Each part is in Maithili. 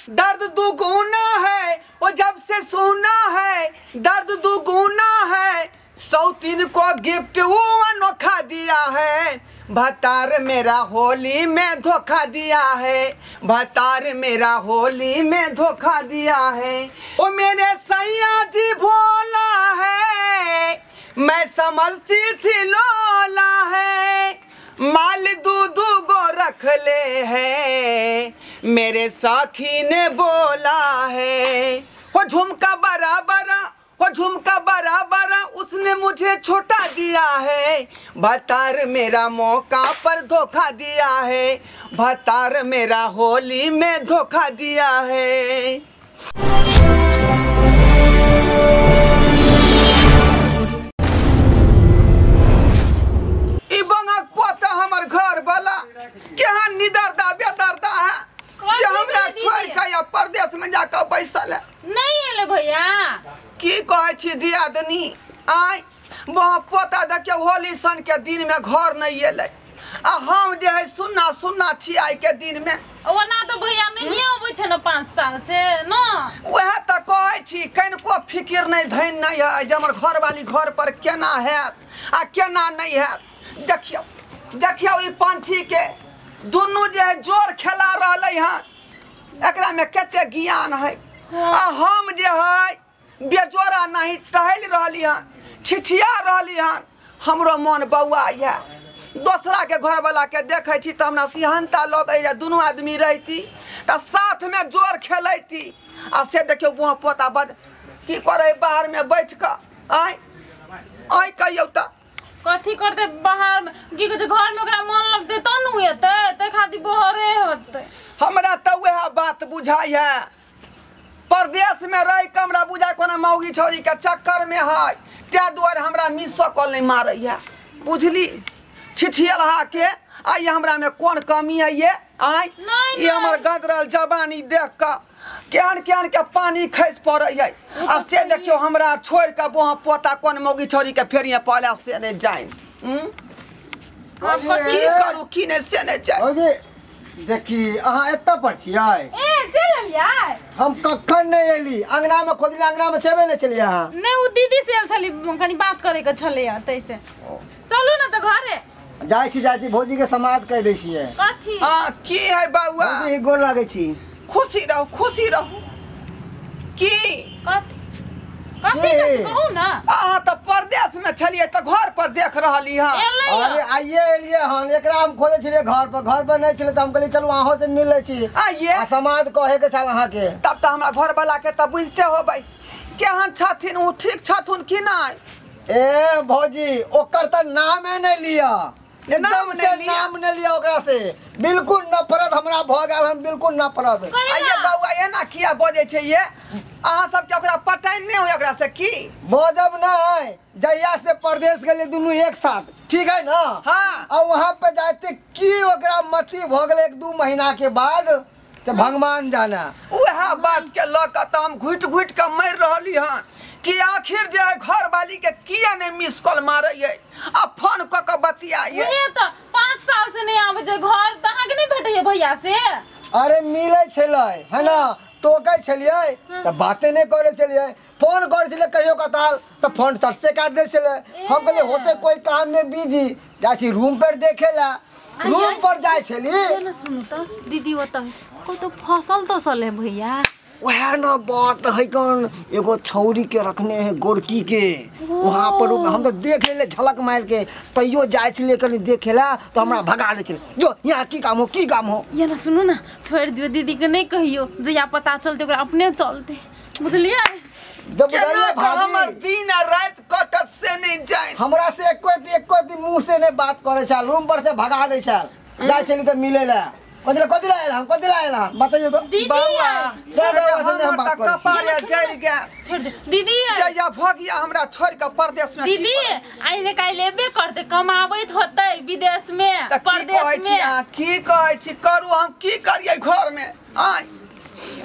दर्द दुगुना है, वो जब से सुना है दर्द दुगुना है, सौतीन को गिफ्ट वो अनोखा दिया है, भतार मेरा होली में धोखा दिया है, भतार मेरा होली में धोखा दिया है। ओ मेरे सैया जी भोला है, मैं समझती थी लोला है, माल दूधू गो रख ले है, मेरे साखी ने बोला है। वो झुमका बराबर, वो झुमका बराबर उसने मुझे छोटा दिया है, भतार मेरा मौका पर धोखा दिया है, भतार मेरा होली में धोखा दिया है। पोता हमर घर वाला केहन निदरदा बेदरदा है जे हमरा छोड़ के या परदेश में जाकर बैसल है। नहीं एले भैया की कहै छी दियादनी, आय वहाँ पोता देखियौ होली सन के दिन में घर नहीं एलै, आ हम जे है सुन्ना सुन्ना छी आइ के दिन में। ओना तो भैया नहीं अबै छै ने 5 साल से न, वएह तऽ कहै छी कनिको फिकिर नहीं धैन नहीं है जे हमर घरवाली घर पर केना हैत आ केना नहीं हैत। देखियौ देखियौ ई पंछी के दुनू जे है जोर खेला रहलै हन, एकरा में कते ज्ञान है, आ हम जे है बेजोड़ा नहीं टहल रहली हन, छिछिया रहली हन, हमरो मन बौआ यऽ। दोसरा के घरवाला के देखै छी तऽ हमरा सिहनता लगै दुनू आदमी रहती तऽ साथ में जोर खेलैती, आ से देखियौ बुआ पोता बद की करै बाहर में बैठ कऽ, आय आय कहियौ तऽ कथी करते बाहर में, की कहै छै घर में ओकरा मन लगतै तब न एतै, तै खातिर बहरे होतै। हमरा तऽ वएह बात बुझाइ है, परदेश में रह के हमरा बुझाइ कोना मौगी छौरी के चक्कर में है, तै दुआरे हमरा मिसो कॉल नहीं मारै है, बुझली छिछियलहा के। आइ हमरा में कोन कमी है ये, आय ई हमर गदरल जवानी देख कऽ केहन केहन के पानी खसि पड़ै है, आ से देखियौ हमरा छोड़ के वहाँ पोता कोन मौगी छौरी के फेरिए पड़ल से नहीं जाइन, की करू की नहीं से नहीं जाइन। देखी अहाँ एतऽ पर छियै? ए चलि एलियै? हम कखन नहि एली, अंगना में खोजली, अंगना में छेबे नहि छलियै अहाँ। नहि ओ दीदी से आयल छली, कनी बात करे के छलैया तैसे। चलू ने तऽ घरे जाइ छी, जाइ छी भौजी के समाद कहि दै छियै। कथी? हाँ की है बौआ? भौजी गोर लागै छी। खुशी रहू खुशी रहू। की कथी कथी कहू ना? अहाँ तऽ परदेश में छलियै तऽ घर पर देख रहली हन। अरे आइए एलियै हन, एकरा हम खोजै छलियै घर पर, घर पर नहि छलै तऽ हम कहलियै चलू अहाँ से मिल लै छी, आइए आ समाद कहे के छल अहाँके। तब तऽ हमरा घर वाला के तऽ बुझते होबै केहन छथिन, ओ ठीक छथुन कि नहि? ए भौजी ओकर तऽ नामे नहि लिअ, एकदम से नाम नहि लिअ ओकरा से, बिल्कुल नफरत हमरा भऽ गेल हन, बिल्कुल नफरत। आइए बौआ एना किया बजै छै ये, अहाँ सबके ओकरा पटैन नहि होय ओकरा से की? बजब नहीं, जहिया से परदेश गेलियै दुनू एक साथ, ठीक है ना? हाँ। आ वहाँ पे जाते की ओकरा मति भऽ गेलै 1-2 महीना के बाद, तो भगवान जाना। वएह बात के लऽ कऽ तऽ हम घुटि घुटि कऽ मरि रहली हन कि आखिर जे है घरवाली के किया नहीं मिस कॉल मारैयै आ फोन कऽ कऽ बतियाइयै। उहे तऽ 5 साल से नहीं आबै छै घर, तऽ अहाँके नहि भेटैया भैया से? अरे मिलै छलै है ना, टोकै छलियै तऽ बाते नहि करै छलियै, फोन करै छलियै कहियो कताल तऽ फोन सट से काटि दै छलै। हम कहलियै होते कोई काम में बिजी, जाइ छी रूम पर देखे ला, रूम पर जाइ छली। सुनू तऽ दीदी ओतऽ कतौ फसल तसल है भैया? वएह न बात है, कौन एगो छौरी के रखने है गोरकी के वहाँ पर, हम तो देख लेले झलक मार के, तैयो जाइ छलियै कनि देखे ला तऽ हमरा भगा दै छलै, जो यहाँ की काम हो की काम हो। ये ना सुनू ना, छोड़ि दियौ दीदी के नहीं कहियो, जहिया पता चलते ओकरा अपने चलते, बुझलियै? हमर दिन आ राति कटत से नहीं जाय, हमरा से एको दिन मुँह से नहीं बात करै छल, रूम पर से भगा दै छल, जाइ छली तऽ मिलै ला कथी ला आयल हम, कथी ला आयल हम बताइयो तो। बौआ कपारे जरि गेल, छोड़ दे दीदी, जहिया भगिया हमरा छोड़ के परदेश में। दीदी आइ ने काल्हि एबे करतै, कमाबैत होतै विदेश में परदेश में। की कहै छी करू, हम की करियै घर में? आय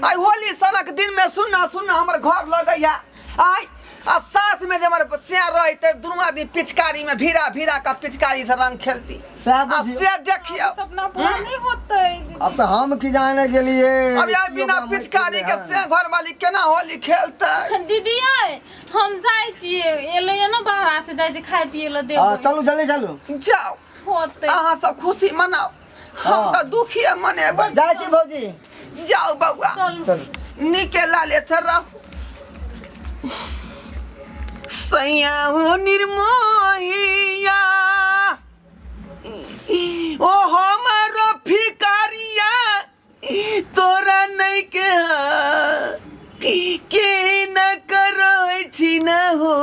आइ होली सनक दिन में सुन्ना सुन्ना हमर घर लगैया, आय आ साथ में जे हमर सिया रहते दुनू आदमी पिचकारी में भीरा भीरा का पिचकारी से रंग खेलती। साहब आ से देखियो सपना पूरा नहीं होतै। अब तो हम की जाने के लिए अब यार बिना पिचकारी के से घर वाली केना होली खेलतै। दीदी आय हम जाइ छियै एलै न बाहर से जाइ छी खाय पिए ल देबै। हां चलू जल्दी चलू जाओ होतै। अहाँ सब खुशी मनाओ हम त दुखी मनेबै। जाइ छी भौजी जाओ बउआ चलू नीके लाले से रहू। सैया हो निर्मोहिया ओ हमारो फिकारिया तोरा नहीं के के न करो छी न हो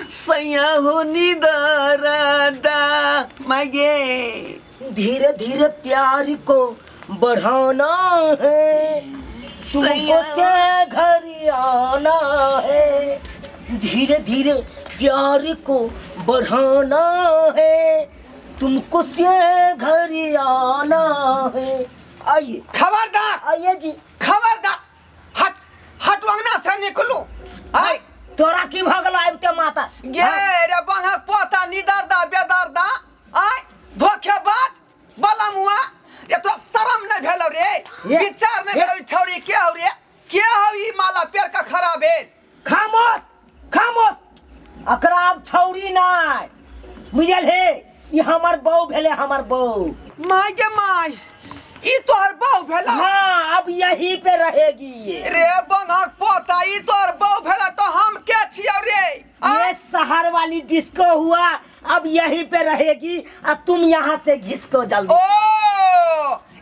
सैया हो निदरदा मगे। धीरे धीरे प्यार को बढ़ाना है तुमको से घर आना है। धीरे धीरे प्यार को बढ़ाना है तुमको से घर आना है। आइए खबरदार आइए जी खबरदार हट हट अंगना से निकलू। आय तोरा की भ गेलो आबिते माता गे रे बंहक पोता निदरदा बेदरदा आय धोखेबाज बलमुआ ये तो शर्म नहीं भेलो रे विचार नहीं भेलो। छौरी के हो रे के हो ई माला पेड़ का खराब भेल। खामोश खामोश अकरा अब छौरी नाय बुझल हे ई हमर बहू भेले हमर बहू। My गे my ई तोहर बहू भेला। हाँ अब यही पे रहेगी ये रे बंहक पोता ई तोहर बहू भेला तो हम के छियौ रे। ये शहर वाली डिस्को हुआ अब यही पे रहेगी और तुम यहाँ से घिसको जल्दी। ओ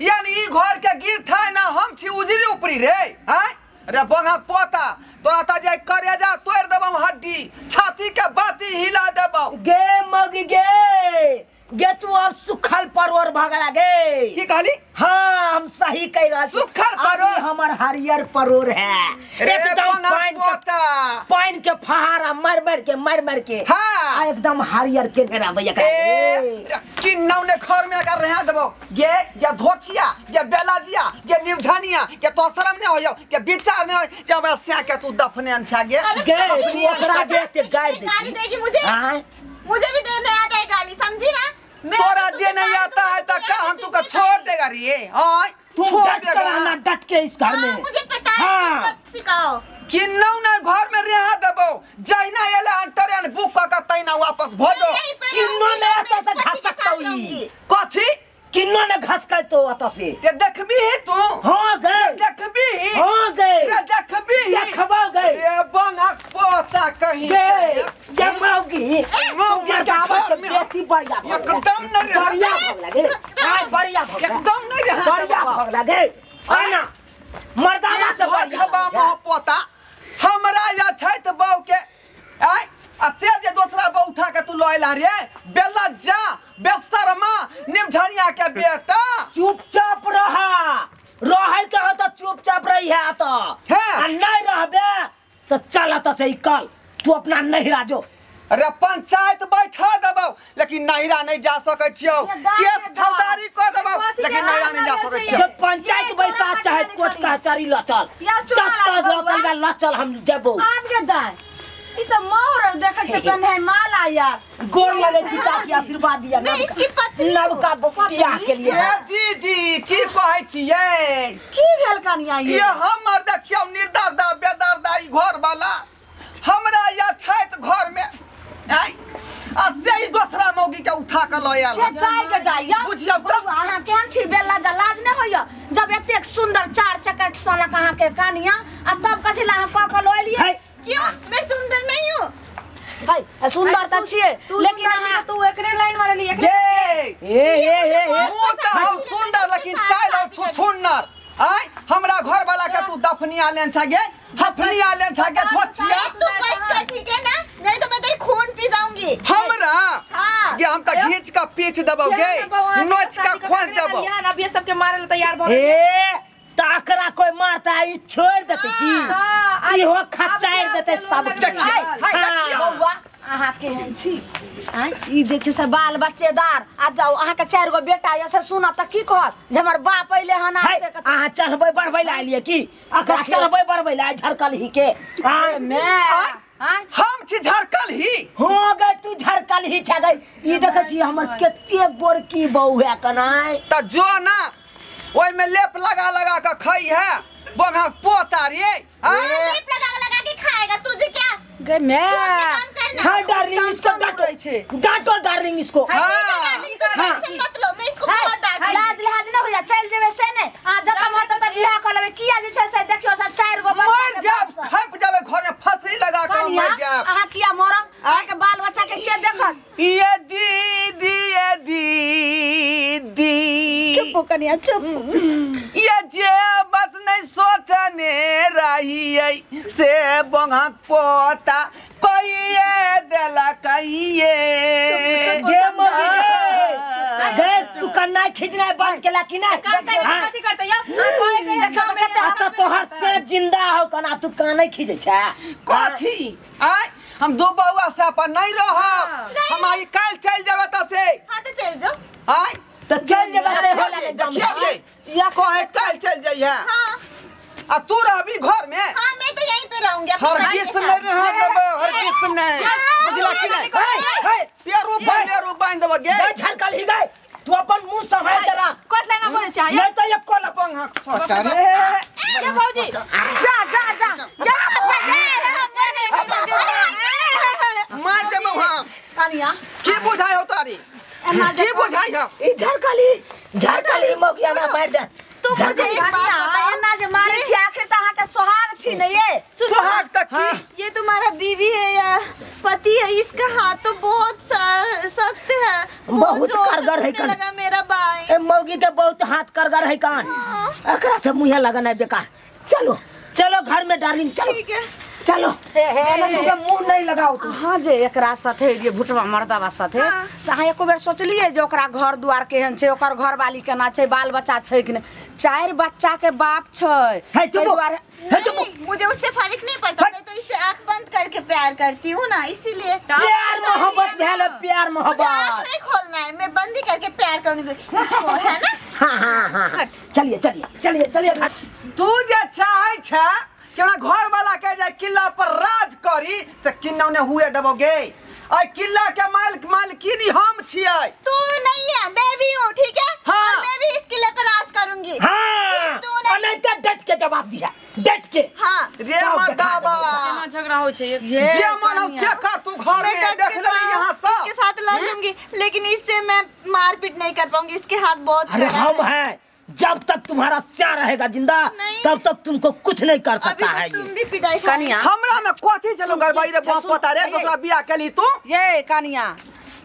यानी ई घर के गिर था ना हम छी उजरी ऊपरी रे। हैं रे बंहक पोता तोरा त जाय करे जा तोड़ देबौ हड्डी छाती के बाती हिला देबौ। गे मग गे गे तू अब सुखल परोर भगला गे। की कहली? हाँ हम सही कह रहा सुखल परोर हमर हरियर परोर है एकदम पानी के फहारा मर मर के मर मर के। हाँ एकदम हरियर के घेरा भैया कि नौने घर में अगर रहा देबो गे या धोछिया या बेलाजिया या निवझानिया के तो शर्म नहीं होयो के विचार नहीं हो जे हमरा सिया के तू दफने अनछा गे गे तू ओकरा देख के गाली गाली देगी मुझे। मुझे भी देने आता है गाली समझी ना। तोरा देने आता है तो का हम तुका छोड़ देगा रे। हां तू छोड़ देगा ना डट के इस घर में। मुझे पता है तुम मत सिखाओ कि नौ ना घर में रहा देबो जहिना एला हन ट्रेन बुक क के तैना वापस भजो। किन्नो ने एतऽ से घसकतौ ई कथी किन्नो ने घसकतौ एतऽ से ते देखबी तू। हां गे देखबी। हां गे रे देखबी देखबो गे रे बंगक पोता कहीं गे जमाउगी मर्दावा से बेसी बढ़िया एकदम न रे बढ़िया भग लगे। हां बढ़िया भग एकदम न रे बढ़िया भग लगे आय ना मर्दावा से बढ़िया मोह पोता हमरा या छै त बहू के आय आ ते जे दोसरा बहू उठा के तू लइला रे बेला जा बेशर्मा निमझनिया के बेटा। चुपचाप रहा रहै के हो त चुपचाप रही है त आ नहीं रहबे त चल त से कल तू अपना नहिरा जो। अरे पंचायत बैठा देबौ लेकिन नहिरा नहीं जा सकै छियौ केस फौजदारी क देबौ लेकिन नहिरा नहीं जा सकै छियौ। जब पंचायत बैसा चाहे कोर्ट कचहरी ल चल चल ल चल हम जेबौ। आब के दाय ई त मोर और देखै छै तन्हे माला यार गोर लगे छी चाची आशीर्वाद दिया। मैं इसकी पत्नी हूं नवका बियाह के लिए। ए दीदी की कहै छियै की भेल कनिया ये हमर देखियौ निर्दर्दा बेदर्दा ई घर वाला हमरा या छैत घर में आय आ से ही दोसरा मौगी के उठा के ल आयल के दाय के दाय या बुझियौ तब अहाँ केहन छी बेला जा लाज नै होइया जब एतेक सुंदर चार चकट सनक अहाँ के कनिया आ तब कथि ला अहाँ क के ल एलियै? क्यों मैं सुंदर नहीं हूँ? हाय सुंदर त छियै लेकिन अहाँ तू एकरे लाइन वाला नहीं एकरे ए ए ए ए मुंह त हम सुंदर लेकिन चाइल और छुछुन्नर आय हमरा घर वाला के तू दफनिया लेन छ गे हफनिया लेन छ गे धोछिया। तू बस कर ठीक है ना नहीं तो मैं तेरी खून पी जाऊंगी। हमरा हां गे हम त घींच के पीछ देबौ गे नोच के खोस देबौ। यहां अब ये सबके मारे ल तैयार भ गेल। ए ताकरा कोई मारता ई छोड़ देते की इहो खचाइर देते सब। देखिए हाय बौआ अहाँ केहन छी आँय ई जे छै से बाल बच्चेदार आ जाउ अहाँके 4 गो बेटा यऽ से सुनत तऽ की कहत जे हमर बाप अइले हन। अहाँ चढ़बै बढ़बै लए एलियै की? अकरा चढ़बै बढ़बै लए झरकल ही के आँय। हम छी झरकल ही हो गए तू झरकल ही छ गई। ई देखै छी हमर कते गोरकी बहू है कनाय त जो ना ओइ में लेप लगा लगा के खई है बंगा पोता रे। लेप लगा लगा के खाएगा तुझे क्या गे मैं। हां डार्लिंग इसको डांटो डांटो डार्लिंग इसको। हां टेंशन मत लो मैं इसको बहुत डांटूंगी। लाज लिहाज न हो जा चल जेबे से नै आ जत मत त बियाह क लेबे किया जे छै से देखियो से चार गो बच्चा मर जाब खप जाबे घर में फसरी लगा के मर जाब। अहाँ किया मरब अहाँ के बाल बच्चा के के देखत। ये दीदी ये दीदी चुप कनिया चुप। ये जे बात नहीं सोचने रही से बंगा पोता कहिए देला कहिए गे मरी गे तू कन्ना खिजनाय बंद केला कि ना कथि करते या कोई के देखो तोहर से जिंदा हो कना तू काने खिजै छै कथि आय हम दो बउआ से अपन नहीं रहब हम आई काल चल जेबै त से। हां त चल जो आय त चल जेबै ते होला ले दम या कहे काल चल जइहे। हां आ तू रहबी घर में। हां मैं तो यहीं पे रहूंगी। हरगिज नहीं रह देबो हरगिज नहीं बुझला कि नहीं पेरू पेरू बांध देबो गे झरकल ही गए तू अपन मुंह संभाल के रख कट लेना बोले चाहिए नहीं तो ये कोला पंखा सोचा रे ये भौजी जा जा जा जा मार देबो हम कनिया की बुझाय हो तारी की बुझाय हो ई झरकली झरकली मौगिया ना मार दे। तू मुझे एक बात बताओ एना जे मारे छी आखिर त अहाँ के सोहाग छी ने ये सोहाग तक की ये तुम्हारा बीवी है या पति है इसका हाथ तो बहुत सख्त है बहुत करगर है कान लगा मेरा भाई। ए मौगी के बहुत हाथ करगर है कान एकरा से मुंह लगना है बेकार। चलो चलो घर में डार्लिंग चलो ठीक है चलो से मुंह नहीं लगाओ तुम। हां जे एकरा साथे जे भुटवा मर्दावा साथे से अहाँ एको बेर सोचलिए जे ओकरा घर द्वार केहन छै ओकर घरवाली केना छै बाल बच्चा छै कि नहि चार बच्चा के बाप छै हे चुप हे चुप मुझे उससे फर्क नहीं पड़ता मैं तो इससे आंख बंद करके प्यार करती हूँ ना इसीलिए प्यार मोहब्बत भेल प्यार मोहब्बत आंख नहीं खोलना है मैं बंद ही करके प्यार करूंगी इसको है ना। हां हां हां चलिए चलिए चलिए चलिए तू जे चाहे छै कि हमरा घर वाला के जाय किला पर राज करी से किन्नौ ने हुए देबोगे आ किला के मालिक मालकिनी हम छियै तू नहीं है मैं भी हूं ठीक है। हाँ। और मैं भी इस किले पर राज करूंगी। हां तू नहीं अनैत डट के जवाब दिया डट के। हां रे मर्दाबा केना झगड़ा होय छै जे मन हो से कर तू घर में देख ले यहां सब इसके साथ लड़ लूंगी लेकिन इससे मैं मारपीट नहीं कर पाऊंगी इसके हाथ बहुत। अरे हम हैं जब तक तुम्हारा स्या रहेगा जिंदा तब तक तुमको कुछ नहीं कर सकता है। तुम भी पिटाई कनिया हमरा में कथि चलो गरबाई रे बाप पता रे दूसरा बियाह केली तू ये कनिया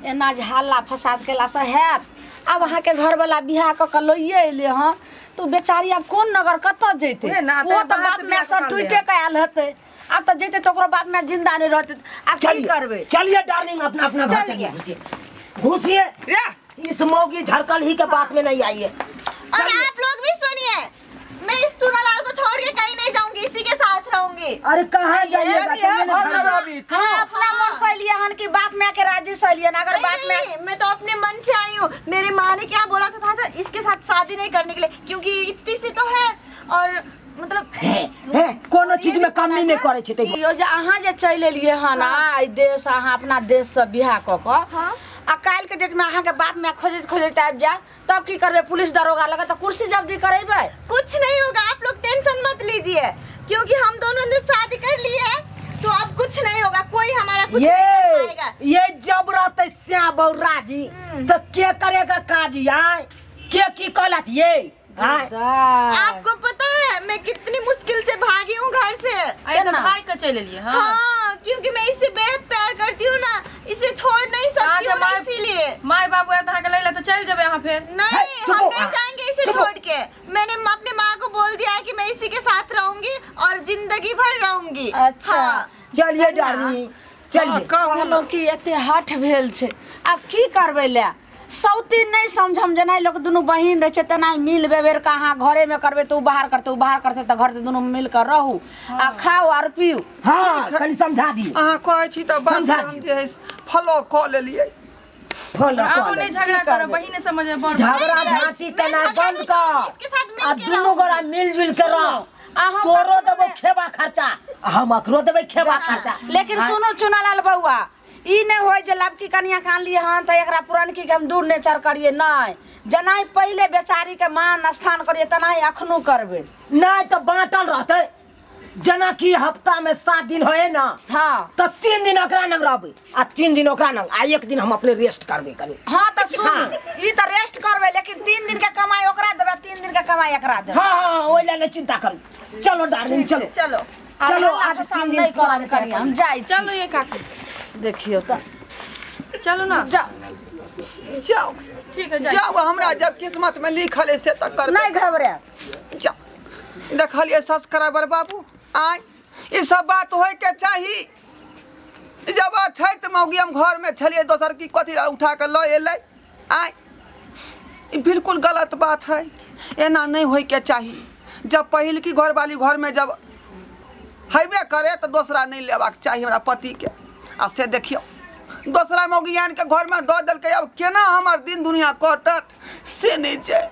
एना जे हल्ला फसाद केला से हैत अब अहाँ के घर वाला बियाह क के लइए एले हँ तू बेचारी अब कोन नगर कत जैते वो त बाप माय सब टूटे के आयल हेतै अब त जैते त ओकरो बाप माय जिंदा नहीं रहते अब की करबै। चलिए डार्लिंग अपना अपना घर चलिए घुसिए इस मौगी झरकल ही के बात में नहीं आई है। और आप लोग भी सुनिए मैं इस चूनालाल को छोड़ के कहीं नहीं जाऊंगी इसी के साथ रहूंगी। अरे कहाँ जाइएगा अपना मन से लिए हन की बाप माय के राजी से लिए अगर बाप माय मैं तो अपने मन से आई हूँ। मेरे माँ ने क्या बोला था इसके साथ शादी नहीं करने के लिए क्योंकि इतनी सी तो है और मतलब कोनो चीज में कमी नहीं करे छै। यो जे अहाँ जे चलि एलियै हन आ देश अहाँ अपना देश से बियाह क क आ काल्हि के डेट में अहाँ के बाप माय खोजैत खोजैत आबि जायत तब की करबै पुलिस दरोगा लगत त कुर्सी जब्ती करेबै। कुछ नहीं होगा आप लोग टेंशन मत लीजिए क्योंकि हम दोनों ने शादी कर ली है तो अब कुछ नहीं होगा कोई हमारा कुछ नहीं कर पाएगा। ये जब रहते श्याम राजी तो के करेगा काजी आए के की कहलत ये आपको पता है मैं कितनी मुश्किल से भागी हूँ घर से। अरे तो भाग के चल एलिए। हाँ क्योंकि मैं इससे बेहद प्यार करती हूँ ना इसे छोड़ नहीं सकती हूँ ना इसीलिए। My बाबू आए तो ले तो चल जाबे यहाँ फिर। नहीं हम नहीं जाएंगे इसे छोड़ के। मैंने अपने माँ को बोल दिया कि मैं इसी के साथ रहूंगी और जिंदगी भर रहूंगी। अच्छा चलिए डार्लिंग चलिए। कहलहुँ कि एते हठ भेल छै आब की करबै ले सौतीन नहीं समझम जेना लोग दुनू बहिन रहे छै तेना मिल बेबेर के अहाँ घरे में करबै तऽ ओ बाहर करतै ओ बाहर करतै तऽ घर से दुनू मिल के रहू आ खाओ और पीऊ। हां कनी समझा दी अहाँ कहै छी तऽ बात हम जे फॉलो क लेलियै फॉलो क आब नहीं झगड़ा करब बहिन समझ बड़ झगड़ा झांटी केना बंद कर आ दुनू गोरा मिलजुल के रह तोरो देबो खेबा खर्चा हम अकरो देबै खेबा खर्चा। लेकिन सुनू चुनालाल बउआ, ई नहीं होय जे लबकी कनिया के आनलियै हन त एकरा पुरनकी के हम दूर नेचर करिए, नहीं जेनाहि पहिले बेचारी के मान स्थान करिए तेनाहि अखनो करबै। नहीं तो बांटल रहतै, जना कि हफ्ता में 7 दिन होए ना, हाँ तो 3 दिन ओकरा नंग रहबै आ 3 दिन ओकरा नंग आ 1 दिन हम अपने रेस्ट करबै कनी। हाँ तो सुन, ई त रेस्ट करबै लेकिन 3 दिन के कमाई ओकरा देबै, 3 दिन के कमाई एकरा देबै। हाँ हाँ ओइ ला नहीं चिंता करू, चलो डार्लिंग चलो चलो चलो आज 3 दिन नहीं करब कनिया, हम जाइ छी। चलो ये काकी देखियो त चलो ना जाओ जाओ ठीक है जाओ जाओ, हमरा जब किस्मत में लिखल है से त करबै, नहीं घबरे। जाओ देखलिए सब्सक्राइबर बाबू, आय ई सब बात होय के चाही। जब अछैत मौगी हम घर में छलिए दोसर की कथी उठा के लऽ एलै, आय ई बिल्कुल गलत बात है, एना नहीं होय के चाही। जब पहिल की घरवाली घर में जब हेबे करे तो दोसरा नहीं लेबाक चाही हमरा पति के, आ से देखियो दोसरा मौगी आन के घर में दऽ देलकै, अब केना हमर दिन दुनिया कटत से नहीं छै।